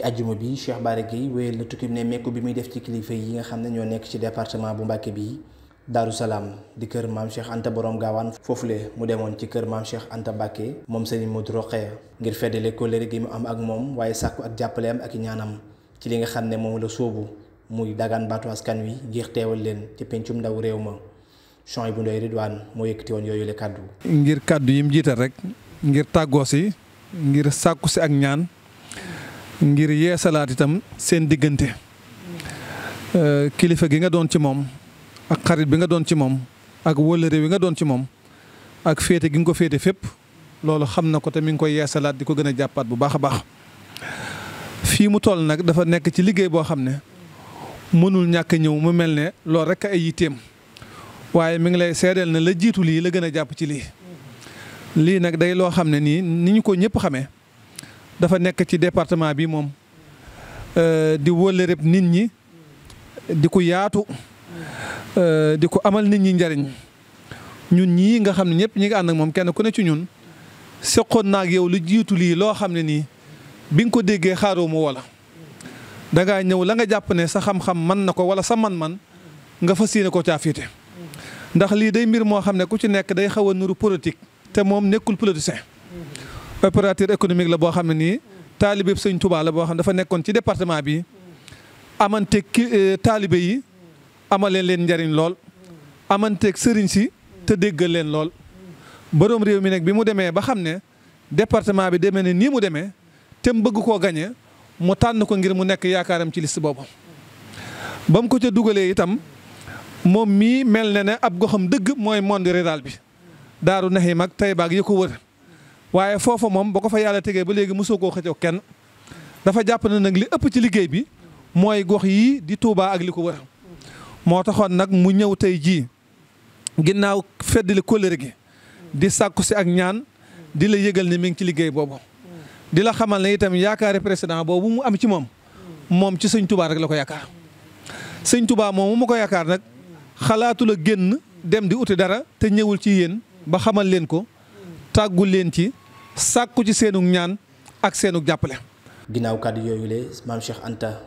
ci àjjuma bi Cheikh Bara Gueye wéyal na tukki nemmeeku bi muy def ci kilifa yi nga xam ne ñoo nekk ci département bu Mbacké bi Daaru Salaam di kër maam Cheikh Anta Borom Gaawaan foofule mu demoon ci kër maam Cheikh Anta Mbacké moom Serigne Modou Rokhaya ngir feddale kóllëre gi mu am ak moom waaye sàkku ak jàppaleem ak i ñaanam ci li nga xam ne moom la sóobu muy dagaan baatu askan wi ngir teewal leen ci pencum ndaw réew ma Souhaïbou Ndoye Ridwane moo yëkkati woon yooyu le kàddu. ngir kàddu yi mu jiital rek ngir tàggoo si ngir sàkku si ak ñaan ngir yeesalaat itam seen diggante kilifa gi nga doon ci moom ak xarit bi nga doon ci moom ak wëllëre wi nga doon ci moom ak féete gi nga ko féete fépp loolu xam na ko te mi ngi koy yeesalaat di ko gën a jàppaat bu baax a baax. fii mu toll nag dafa nekk ci liggéey boo xam ne mënul ñàkk ñëw mu mel ne loolu rek ay yitteem waaye mi ngi lay seedeel na la jiitu lii la gën a jàpp ci lii nag day loo xam ne nii ni ñu ko ñëpp xamee dafa nekk ci département bi moom di wëllëreb nit ñi di ko yaatu di ko amal nit ñi njariñ ñun ñii nga xam ne ñëpp ñi ngi ànd ak moom kenn ku ne ci ñun seqoon naa ak yow lu jiitu lii loo xam ne nii bi nga ko déggee xaaroo mu wala dangaa ñëw la nga jàpp ne sa xam-xam man na ko wala sa man-man nga fas yéene ko caa féete ndax lii day mbir moo xam ne ku ci nekk day xaw a nuru politique te moom nekkul politicien opérateur économique la boo xam ne nii taalibe Sëñ Tuubaa la boo xam ne dafa nekkoon ci département bi amanteeg taalibe yi amaleen leen njariñ lool amanteeg sëriñ si te déggal leen lool boroom réew mi nag bi mu demee ba xam ne département bi demee ne nii mu demee te mu bëgg koo gañe mu tànn ko ngir mu nekk yaakaaram ci liste boobu ba mu ko ca dugalee itam moom mii mel na ne ab goxam dëgg mooy monde rural bi Daaru Naxim ak Tayba ak yi ko wër waaye foofa moom ba ko fa yàlla tegee ba léegi mosoo koo xëccoo kenn dafa jàpp na nag li ëpp ci liggéey bi mooy gox yii di Touba ak li ko wër moo taxoon nag mu ñëw tey jii ginnaaw feddali kóllëre gi di sàkku si ak ñaan di la yëgal ne mi ngi ci liggéey boobu di la xamal ne itam yaakaari président boobu mu am ci moom ci sëñ Touba rek la ko yaakaar sëñ Touba moom mu ko yaakaar nag xalaatu la génn dem di uti dara te ñëwul ci yéen ba xamal leen ko tàggul leen ci sàkku ci seenug ñaan ak seenug jàppale. ginnaaw kàddu yooyu le maam Cheikh Anta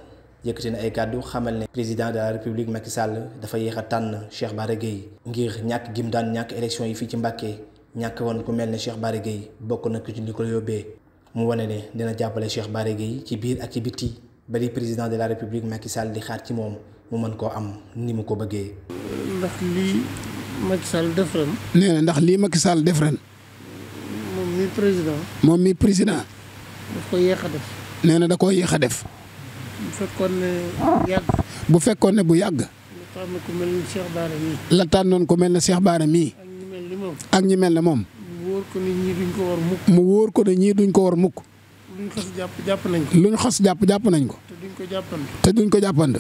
yëkkati na ay kàddu xamal ne président de la république Macky Sall dafa yéex a tànn Cheikh Bara Gueye ngir ñàkk gim daan ñàkk élection yi fii ci Mbacké ñàkk woon ku mel ne Cheikh Bara Gueye bokk na ci li ko yóbbee mu wane ne dina jàppale Cheikh Bara Gueye ci biir ak ci bitti bari président de la république Macky Sall di xaar ci moom mu mën koo am ni mu ko bëggee. ndax lii Macky Sall def ren. nee na ndax lii Macky Sall def ren. moom mi président. daf ko yéex a def. nee na da koo yéex a def. bu fekkoon ne bu yàgg. la tànn ku mel ne Cheikh Bara mii. la tànnoon ku mel ne Cheikh Bara mii. ak ñi mel ne moom. mu wóor ko ne ñii duñ ko war mukk. mu wóor ko ne ñii duñ ko war mukk. luñ xas jàpp nañ ko. luñ xas jàpp nañ ko. te duñ ko jàppand. te duñ ko jàppand.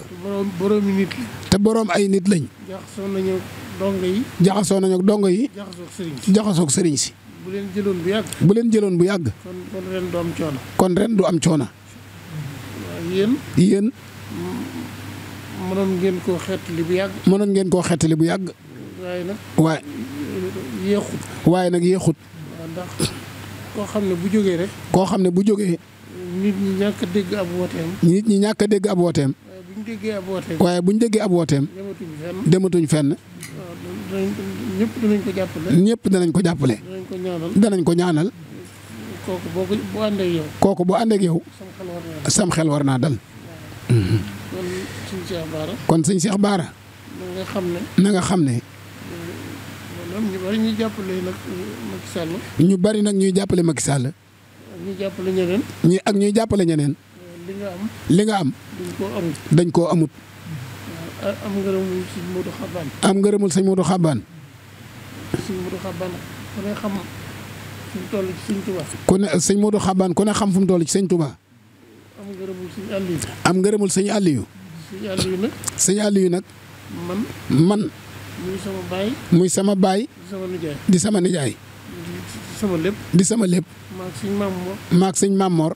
boroomi nit la. te boroom ay nit lañ. jaxasoo nañu dongo yi. jaxasoo nañu dongo yi. jaxasoog sëriñ si. bu leen jëloon bu yàgg. bu leen jëloon bu yàgg. kon ren du am coono. kon ren du am coono. yéen. mënoon ngeen koo xettali bu yàgg. mënoon ngeen koo xettali bu yàgg. waaye nag. yéexut. waaye nag yéexut. waaw ndax koo xam ne bu jógee rek. koo xam ne bu jógee. nit ñi ñàkk a dégg ab wooteem. nit ñi ñàkk a dégg ab wooteem. waaye bu ñu déggee ab wooteem. dematuñ fenn. ñëpp danañ ko jàppale. ñëpp danañ ko jàppale. danañ ko ñaanal. kooku bu àndee ak yow. kooku bu àndee ak yow. sam xel war naa dal. kon sëñ Cheikh Bara. na nga xam ne. ñu bari ñuy jàppale nag Macky Sall. ñu bari nag ñuy jàppale Macky Sall. ñuy jàppale ñeneen. ñuy jàppale ñeneen. li nga am. dañ koo amut. am ngërëmul sëñ Modou Xabaan. am ngërëmul sëñ Modou Xabaan. sëñ Modou Xabaan ku ne xam fu mu toll ci sëñ Touba. ku ne sëñ Modou Xabaan ku ne xam fu mu toll ci sëñ Touba. am ngërëmul sëñ Aliou. am ngërëmul sëñ Aliou. sëñ Aliou nag. sëñ Aliou nag. man. muy sama baay. muy sama baay. di sama nijaay. di sama lépp. di sama lépp. maag sëñ Mamor.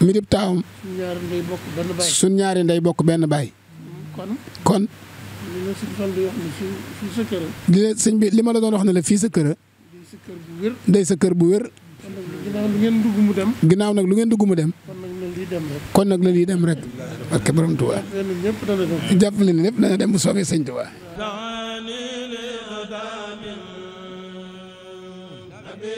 mi dib taawam. suñ ñaari ndey bokk benn baay. kon. li la sëñ Fall di wax ne fii sa kër. sëñ bi li ma la doon wax ne la fii sa kër. day sa kër bu wér. ginnaaw lu ngeen dugg mu dem. ginnaaw nag lu ngeen dugg mu dem. kon nag la lii dem rek barke borom Tuubaa jàpp leen ñëpp dana dem bu soobee sëñ Tuubaa Nabi